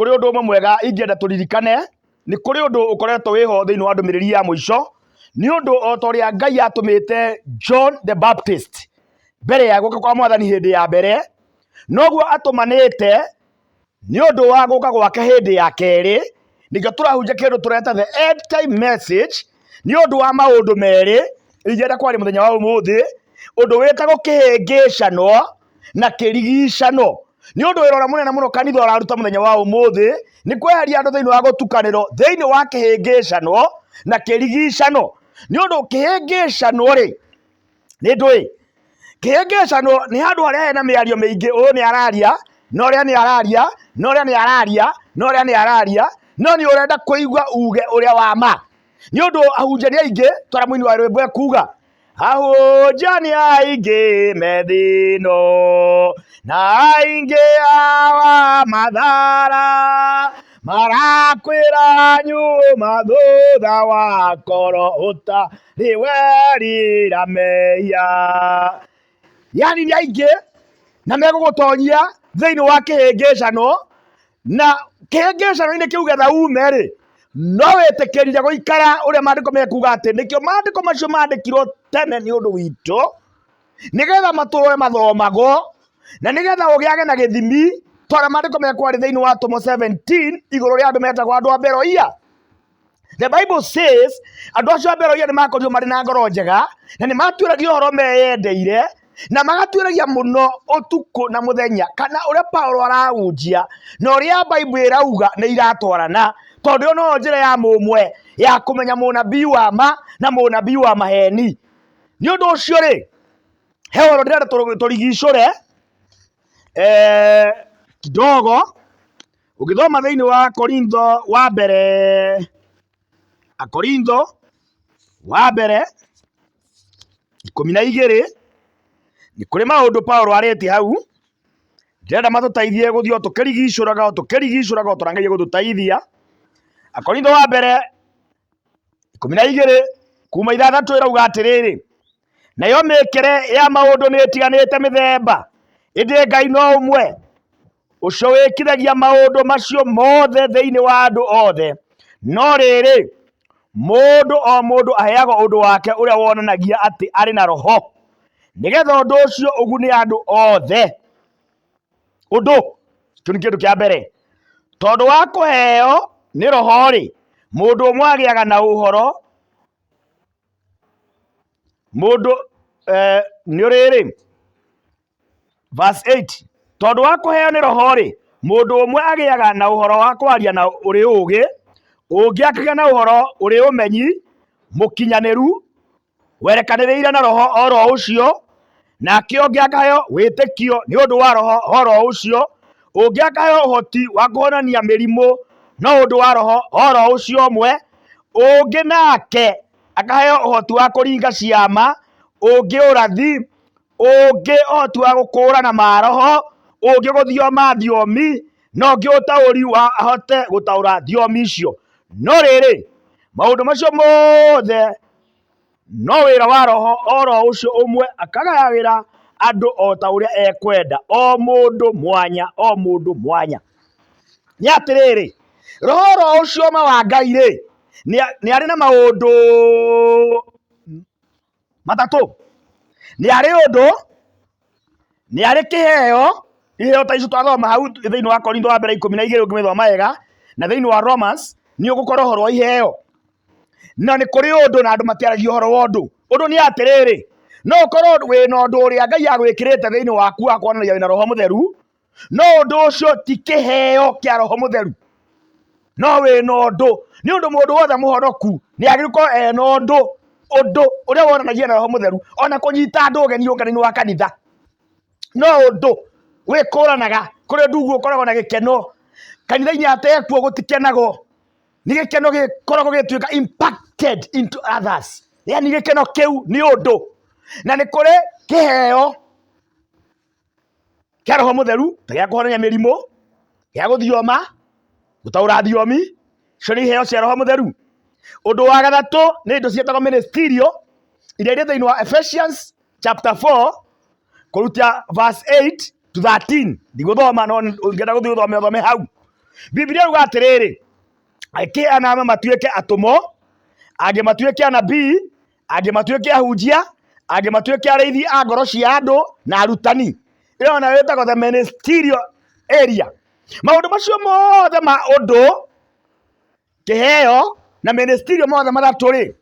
Kũrĩ ũndũ ũmwe mwega ingĩenda tũririkane, nĩ kũrĩ ũndũ ũkoretwo wĩho thĩinĩ wa ndũmĩrĩri ya mũico, nĩ ũndũ o ta ũrĩa Ngai atũmĩte John the Baptist mbere ya gũka kwa mwathani hĩndĩ ya mbere, noguo atũmanĩte nĩ ũndũ wa gũka gwake hĩndĩ ya kerĩ. Nĩkĩo tũrahunjia kĩndũ tũreta the end time message, nĩ ũndũ wa maũndũ merĩ ingĩenda kwaria mũthenya wa ũmũthĩ, ũndũ wĩtagwo kĩhĩngĩcano na kĩrigicano. Nĩ ũndũ wĩra ũrĩa mũnene mũno kanitha ũraruta mũthenya wa ũmũthĩ nĩ kweheria andũ thĩinĩ wa gũtukanĩrwo thĩinĩ wa kĩhĩngĩcano na kĩrigicano. Nĩ ũndũ kĩhĩngĩcano rĩ, nĩ ndũĩ kĩhĩngĩcano nĩ handũ harĩa hena mĩario mĩingĩ, ũyũ nĩ araria na ũrĩa nĩ araria na ũrĩa nĩ araria na ũrĩa nĩ araria, no nĩ ũrenda kũigua uge ũrĩa wa ma. Nĩ ũndũ ahunjia nĩ aingĩ, twara mũini wa rwĩmbo ekuga ahunjia nĩ aingĩ me thĩno na aingĩ awa mathara marakwĩra nyuma thutha wa koro ũtarĩ werira mehia. Yani nĩ aingĩ na megũgũtonyia thĩinĩ wa kĩhĩngĩcano na kĩhĩngĩcano-inĩ kĩu getha ume rĩ, no wĩtĩkĩrire gũikara ũrĩa maandĩko mekuga atĩ nĩkĩo maandĩko macio mandĩkirwo tene nĩ ũndũ witũ, nĩgetha matũre mathomagwo na nĩgetha ũgĩage na gĩthimi ta ũrĩa maandĩko mekwarĩ thĩinĩ wa Atũmwo 17 igũrũ rĩa andũ metagwo andũ a Beroia. The Bible says andũ acio a Beroia nĩ makorirwo marĩ na ngoro njega na nĩ matuĩragia ũhoro meyendeire na magatuĩragia mũno ũtukũ na mũthenya kana ũrĩa Paulo arahunjia na ũrĩa Bible ĩrauga nĩ iratwarana, tondũ ĩyo noyo njĩra ya mũmwe ya kũmenya mũnabii wa ma na mũnabii wa maheni. Nĩ ũndũ ũcio rĩ, he ũhoro ndĩrenda tũrigicũre kidogo. Ũngĩthoma thĩinĩ wa Korintho wa mbere, Akorintho wa mbere 12, nĩ kũrĩ maũndũ Paũlũ arĩtie hau, ndĩrenda matũteithie gũthiĩ o tũkĩrigicũraga o tũkĩrigicũraga o ta ũrĩa Ngai egũtũteithia. Akorintho wa mbere 12 kuma 6 ĩrauga atĩrĩrĩ, nayo mĩkĩre ya maũndũ nĩ ĩtiganĩte mĩthemba, ĩndĩ Ngai no ũmwe ũcio wĩkithagia maũndũ macio mothe thĩinĩ wa andũ othe. No rĩrĩ, mũndũ o mũndũ aheagwo ũndũ wake ũrĩa wonanagia atĩ arĩ na Roho, nĩgetha ũndũ ũcio ũgune andũ othe. Ũndũ, kĩu nĩ kĩndũ kĩa mbere. Tondũ wa kũheo nĩ Roho-rĩ, mũndũ ũmwe agĩaga na ũhoro mũndũ nĩ rĩrĩ, Verse 8 tondũ wa kũheo nĩ roho-rĩ, mũndũ ũmwe agĩaga na ũhoro wa kwaria na ũrĩ ũũgĩ, ũngĩ akagĩa na ũhoro ũrĩ ũmenyi mũkinyanĩru werekanĩrĩire na roho o ro ũcio, nake ũngĩ akaheo wĩtĩkio nĩ ũndũ wa roho o ro ũcio, ũngĩ akaheo ũhoti wa kũhonania mĩrimũ no ũndũ wa roho o ro ũcio ũmwe, ũngĩ nake akaheo ũhoti wa kũringa ciama, ũngĩ ũrathi, ũngĩ ũhoti wa gũkũrana maroho, ũngĩ gũthioma thiomi, na ũngĩ ũtaũri wa ahote gũtaũra thiomi icio. No rĩrĩ, maũndũ macio mothe no wĩra wa roho o ro ũcio ũmwe akagayagĩra andũ o ta ũrĩa ekwenda, o mũndũ mwanya, o mũndũ mwanya. Nĩ atĩrĩrĩ, roho oro ũcio ũmwe wa Ngai rĩ, nĩ arĩ na maũndũ matatũ. Nĩ arĩ ũndũ, nĩ arĩ kĩheo, iheo ta icio twathoma hau thĩinĩ wa Korintho wa mbere 12 ũngĩmĩthoma wega, na thĩinĩ wa Romans nĩ ũgũkora ũhoro wa iheo. Na nĩ kũrĩ ũndũ na andũ matiaragia ũhoro wa ũndũ. Ũndũ nĩ atĩrĩrĩ, no ũkorwo wĩna ũndũ ũrĩa Ngai agwĩkĩrĩte thĩinĩ waku wa kuonanagia wĩna Roho Mũtheru, no ũndũ ũcio ti kĩheo kĩa Roho Mũtheru. No wĩna ũndũ, nĩ ũndũ mũndũ wothe mũhonoku nĩ agĩrĩirwo gũkorwo ena ũndũ, ũndũ ũrĩa wonanagia na Roho Mũtheru, ona kũnyita andũ ũgeni ũngano-inĩ wa kanitha. No ũndũ wĩkũranaga, kũrĩ ũndũ ũkoragwo na gĩkeno, kanitha-inĩ atekuo gũtikenagwo. Nĩ gĩkeno gĩkoragwo gĩgĩtuĩka impacted into others, yani gĩkeno kĩu nĩ ũndũ. Na nĩ kũrĩ kĩheo kĩa Roho Mũtheru ta gĩa kũhonia mĩrimũ, gĩa gũthioma, gũtaũra thiomi, icio nĩ iheo cia Roho Mũtheru. Ũndũ wa gatatũ nĩ indo ciĩtagwo ministerial iria irĩ thĩinĩ wa Ephesians chapter 4 kũruta verse 8 to 13. Ndigũthoma no ũngĩenda gũthiĩ ũthome ũthome hau. Bibilia yuga atĩrĩrĩ, akĩheana amwe matuĩke atũmwo, angĩ matuĩke anabii, angĩ matuĩke ahunjia, angĩ matuĩke arĩithi a ngoro cia andũ na arutani. Ĩyo nayo ĩtagwo the ministerial area. Maũndũ macio mothe ma ũndũ, kĩheo na ministerial mothe matatũ rĩ,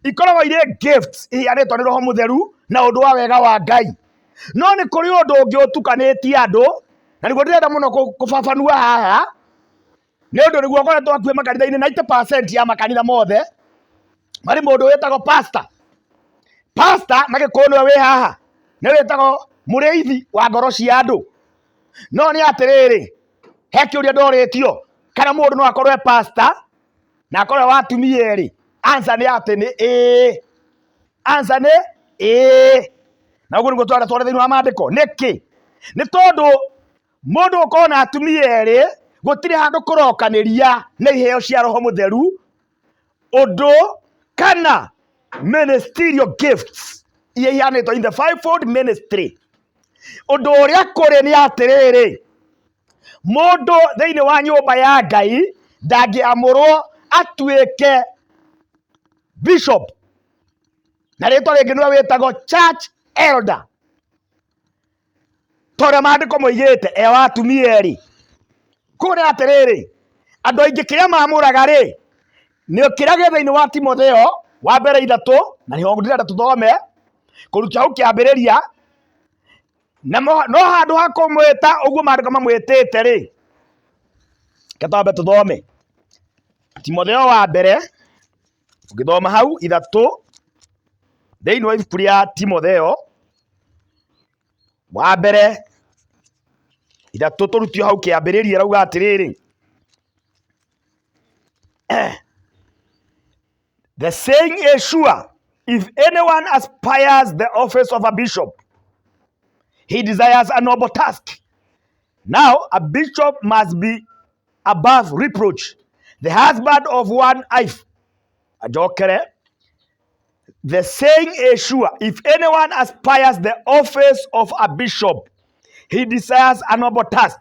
ikoragwo irĩ gifts iheanĩtwo nĩ Roho Mũtheru na ũndũ wa wega wa Ngai. No nĩ kũrĩ ũndũ ũngĩ ũtukanĩtie andũ, na nĩguo ndĩrenda mũno kũbabanua haha, nĩ ũndũ nĩguo ũkoretwo hakuhĩ makanitha-inĩ 90% ya makanitha mothe marĩ mũndũ wĩtagwo pastor. Pastor na Gĩkũyũ nĩwe wĩ haha, nĩwe wĩtagwo mũrĩithi wa ngoro cia andũ. No nĩ atĩrĩrĩ, he kĩũria ndorĩtio, kana mũndũ no akorwo e pastor na akorwo e wa atumia erĩ? Answer nĩ atĩ nĩ ĩĩ. Answer nĩ ĩĩ. Na ũguo nĩguo tũrenda tware thĩinĩ wa maandĩko. Nĩkĩ? Nĩ tondũ mũndũ gũkorwo na atumia erĩ gũtirĩ handũ kũrokanĩria na iheo cia Roho Mũtheru, ũndũ kana ministerial gifts iria iheanĩtwo in the fivefold ministry. Ũndũ ũrĩa kũrĩ nĩ atĩrĩrĩ, mũndũ thĩinĩ wa nyũmba ya Ngai ndangĩamũrwo atuĩke bishop, na rĩtwa rĩngĩ nĩwe wĩtagwo church elder, ta ũrĩa maandĩko moigĩte e wa atumia erĩ. Kũu nĩ atĩrĩrĩ, andũ aingĩ kĩrĩa mamũraga rĩ, nĩ kĩrĩa gĩ thĩinĩ wa Timotheo wa mbere 3, na nĩho ndĩrenda tũthome kũruta hau kĩambĩrĩria, na no handũ ha kũmwĩta ũguo maandĩko mamwĩtĩte rĩ, reke twambe tũthome Timotheo wa mbere, ũngĩthoma hau 3 thĩinĩ wa ibuku rĩa Timotheo wa mbere 3, tũrutio hau kĩambĩrĩria, ĩrauga atĩrĩrĩ, The saying is sure, if anyone aspires the office of a bishop, he desires a noble task. Now, a bishop must be above reproach, the husband of one wife. Ajokere. The saying is sure, if anyone aspires the office of a bishop, he desires a noble task.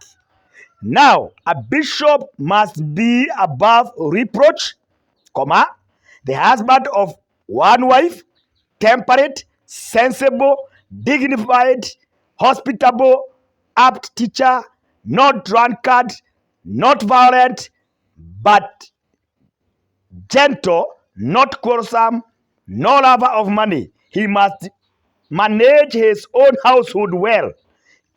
Now, a bishop must be above reproach, comma, the husband of one wife, temperate, sensible, dignified, hospitable, apt teacher, not drunkard, not violent, but gentle, not quarrelsome, no lover of money. He must manage his own household well,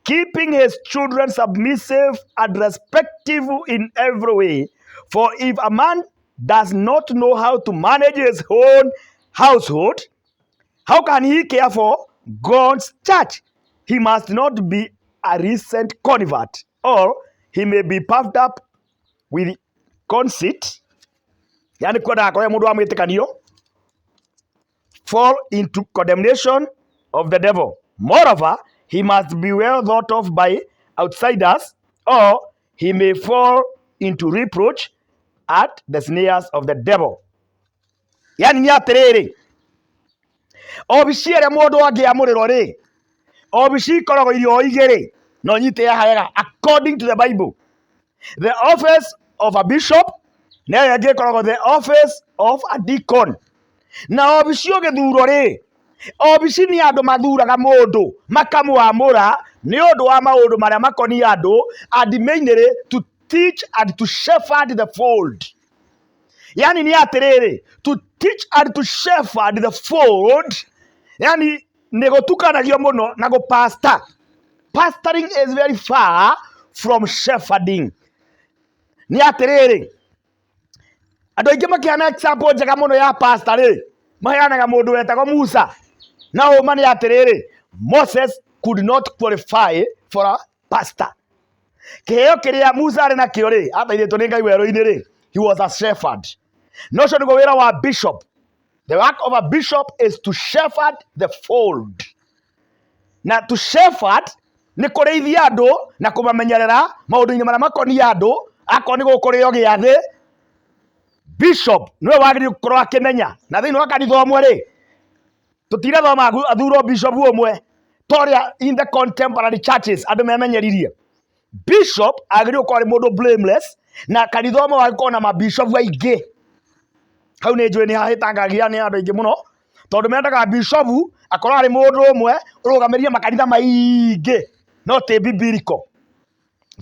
keeping his children submissive and respectful in every way. For if a man does not know how to manage his own household, how can he care for God's church? He must not be a recent convert, or he may be puffed up with conceit, yani kwenda akorwo mũndũ wa mwĩtĩkanio, fall into condemnation of the devil. Moreover, he must be well thought of by outsiders, or he may fall into reproach at the snares of the devil. Yani nĩ atĩrĩrĩ, obici ĩrĩa mũndũ angĩamũrĩrwo rĩ, obici ikoragwo irĩ o igĩrĩ, na ũnyite haha wega, according to the Bible. The office of a bishop na ĩyo ĩngĩ ĩkoragwo the office of a deacon. Na obici ũgĩthurwo rĩ, obici nĩ andũ mathuraga mũndũ makamwamũra nĩ ũndũ wa maũndũ marĩa makoniĩ andũ, and mainly to teach and to shepherd the fold. Yani nĩ atĩrĩrĩ, to teach and to shepherd the fold, yani nĩ gũtukanagio mũno na gũpasta. Pastoring is very far from shepherding. Nĩ atĩrĩrĩ, andũ aingĩ makĩheana example njega mũno ya pastor rĩ, maheanaga mũndũ wetagwo Musa. Na ũma nĩ atĩrĩrĩ, Moses could not qualify for a pastor. Kĩheo kĩrĩa Musa arĩ nakĩo rĩ, ateithĩtwo nĩ Ngai werũ-inĩ rĩ, he was a shepherd. Na ũcio nĩguo wĩra wa bishop. The work of a bishop is to shepherd the fold. Na to shepherd nĩ kũrĩithia andũ na kũmamenyerera maũndũ-inĩ marĩa makoniĩ andũ, akorwo nĩ gũkũrĩo gĩathĩ, bishop nĩwe wagĩrĩirwo gũkorwo akĩmenya. Na thĩinĩ wa kanitha ũmwe rĩ, tũtirathoma athurwo bishop ũmwe ta ũrĩa in the contemporary churches andũ memenyeririe. Bishop agĩrĩirwo gũkorwo arĩ mũndũ blameless, Na kanitha ũmwe wagĩkorwo na mabishopu aingĩ. Hau nĩ njũĩ nĩ hahĩtangagia nĩ andũ aingĩ mũno, tondũ mendaga bishopu akorwo arĩ mũndũ ũmwe ũrũgamĩrĩire makanitha maingĩ, no ti biblical.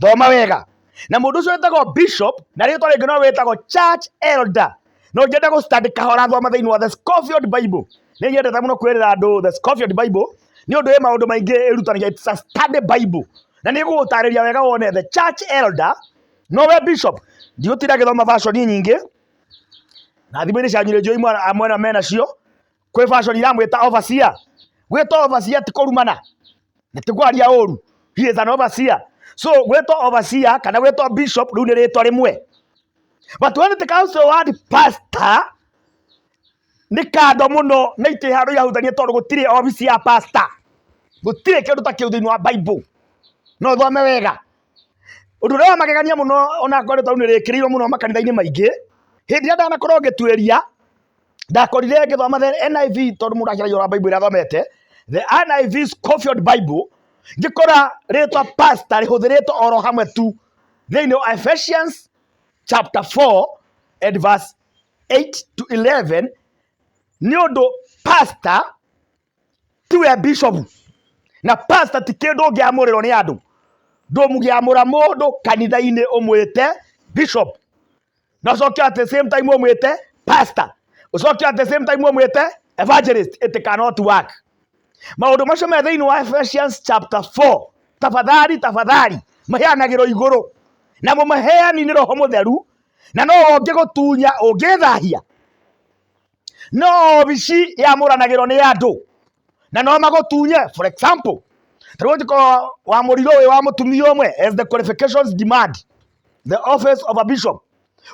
Thoma wega. Na mũndũ ũcio wĩtagwo bishop, na rĩtwa rĩngĩ no wĩtagwo church elder. No ngĩenda gũ study kahora thoma thĩinĩ wa The Scofield Bible. Nĩ nyendete mũno kwĩrĩra andũ The Scofield Bible, nĩ ũndũ ĩ maũndũ maingĩ ĩrutanagia. It's a study Bible. Na nĩ ĩgũgũtarĩria wega wone the church elder nowe bishop. Ndigũtinda ngĩthoma version nyingĩ, na thimũ-inĩ cianyu nĩ njũĩ amwe menacio. Kwĩ version iramwĩta overseer. Gwĩtwo overseer ti kũrumana na ti kwaria ũru. He is an overseer. So gwĩtwo overseer kana gwĩtwo bishop rĩu nĩ rĩtwa rĩmwe. But when it comes to the word pastor nĩ kando mũno na itirĩ handũ irahutania tondũ gũtirĩ obici ya pastor. Gũtirĩ kĩndũ ta kĩu thĩinĩ wa Bible. No ũthome wega. Ũndũ ũrĩa wa magegania mũno ona akorwo rĩtwa rĩu nĩ rĩkĩrĩirwo mũno makanitha-inĩ maingĩ, hĩndĩ ĩrĩa ndanakorwo ngĩtuĩria ndakorire ngĩthoma the NIV tondũ mũndũ acaragia ũrĩa Bible ĩrĩa athomete, the NIV Scofield Bible, ngĩkora rĩtwa pastor rĩhũthĩrĩtwo oro hamwe tu thĩinĩ wa Ephesians chapter 4 and verse 8 to 11, nĩ ũndũ pastor tiwe bishop na pastor ti kĩndũ ũngĩamũrĩrwo nĩ andũ. Ndũngĩamũra mũndũ kanitha-inĩ ũmwĩte bishop na ũcoke at the same time ũmwĩte pastor, ũcoke at the same time ũmwĩte evangelist. It cannot work. Maũndũ macio me thĩinĩ wa Ephesians chapter 4, tafadhali tafadhali maheanagĩrwo igũrũ, na mũmaheani nĩ Roho Mũtheru, na no ũngĩgũtunya ũngĩthahia. No obici yamũranagĩrwo nĩ andũ na no magũtunye. For example, ta rĩu ũngĩkorwo wamũrirwo wĩ wa mũtumia ũmwe as the qualifications demand the office of a bishop,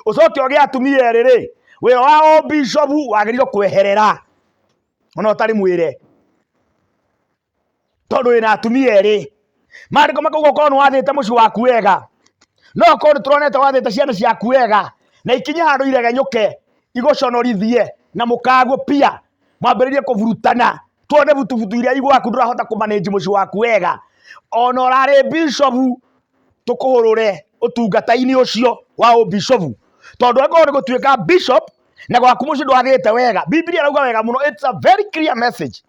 ũcoke ũgĩe atumia erĩ rĩ, wĩra wa ũbishop wagĩrĩirwo kweherera ona ũtarĩ mwĩre, tondũ wĩna atumia erĩ. Maandĩko makauga ũkorwo nĩ wathĩte mũciĩ waku wega, no ũkorwo nĩ tũronete wathĩte ciana ciaku wega na ikinye handũ iregenyũke igũconorithie na mũkaguo pia mwambĩrĩrie kũburutana, tuone butubutu iria i gwaku ndũrahota kũmanĩnji mũciĩ waku wega. Ona ũrarĩ bishop tũkũhũrũre ũtungata-inĩ ũcio wa ũbishop, tondũ angĩkorwo nĩ gũtuĩka bishop na gwaku mũciĩ ndwathĩte wega, Bibilia ĩrauga wega mũno, it's a very clear message.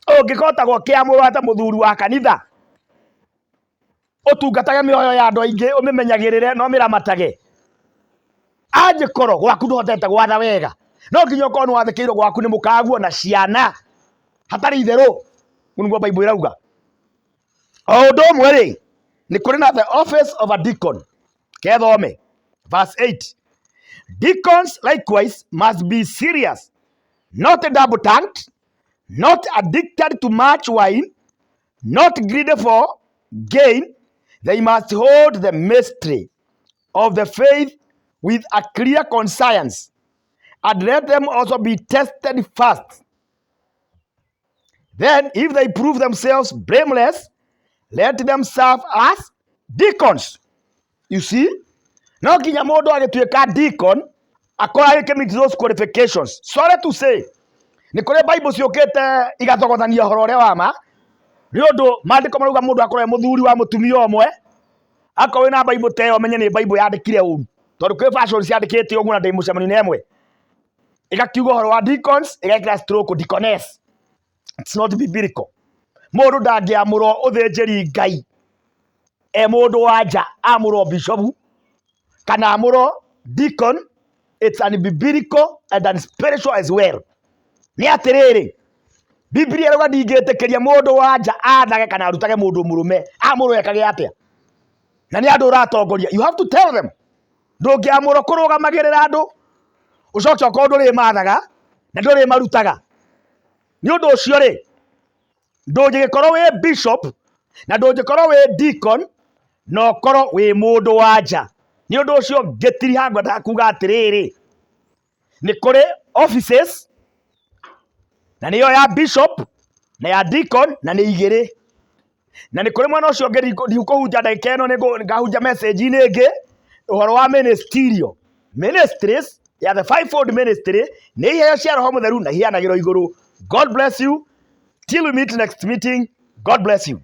Ũngĩkotagwo ũkĩamũrwo ta mũthuri wa kanitha, ũtungatage mĩoyo ya andũ aingĩ, ũmĩmenyagĩrĩre na ũmĩramatage, angĩkorwo gwaku ndũhotete gwatha wega, no nginya ũkorwo nĩ wathĩkĩirwo gwaku nĩ mũkaguo na ciana, hatarĩ itherũ. Ũguo nĩguo Bible ĩrauga. O ũndũ ũmwe rĩ, nĩ kũrĩ na the office of a deacon. Kethome verse 8, deacons likewise must be serious, not double tongued, not addicted to much wine, not greedy for gain. They must hold the mystery of the faith with a clear conscience, and let them also be tested first. Then, if they prove themselves blameless, let them serve as deacons. You see, no nginya mũndũ agĩtuĩka deacon akorwo agĩkĩmeet those qualifications. Sorry to say, nĩ kũrĩ Bible ciũkĩte igathogothania ũhoro ũrĩa wa ma, nĩ ũndũ maandĩko marauga mũndũ akorwo e mũthuri wa mũtumia ũmwe. Akorwo wĩna Bible ta ĩyo ũmenye nĩ Bible yandĩkire ũru, tondũ kwĩ version ciandĩkĩte ũguo na ndĩ mũcemanio-inĩ ĩmwe ĩgakiuga ũhoro wa deacons ĩgekĩra stroke deaconess. It's not biblical. Mũndũ ndangĩamũrwo ũthĩnjĩri Ngai e mũndũ wa nja, amũrwo bishop kana amũrwo deacon. It's unbiblical and unspiritual as well. Nĩ atĩrĩrĩ, Biblia ĩrauga ndingĩtĩkĩria mũndũ wa nja athage kana arutage mũndũ mũrũme. Amũrwo ekage atĩa? Na nĩ andũ ũratongoria, you have to tell them. Ndũngĩamũrwo kũrũgamagĩrĩra andũ ũcoke okorwo ndũrĩ mathaga na ndũrĩ marutaga. Nĩ ũndũ ũcio rĩ, ndũngĩgĩkorwo wĩ bishop na ndũngĩkorwo wĩ deacon na ũkorwo wĩ mũndũ wa nja. Nĩ ũndũ ũcio ngĩtiriha ngwendaga kuga atĩrĩrĩ, nĩ kũrĩ offices na nĩyo ya bishop na ya deacon na nĩ igĩrĩ. Na nĩ kũrĩ mwena ũcio ũngĩ ndikũhunja ndagĩka ĩno, nĩ ngahunja message-inĩ ĩngĩ ũhoro wa ministerial ministries ya the fivefold ministry, nĩ iheo cia Roho Mũtheru na iheanagĩrwo igũrũ. God bless you till we meet next meeting. God bless you.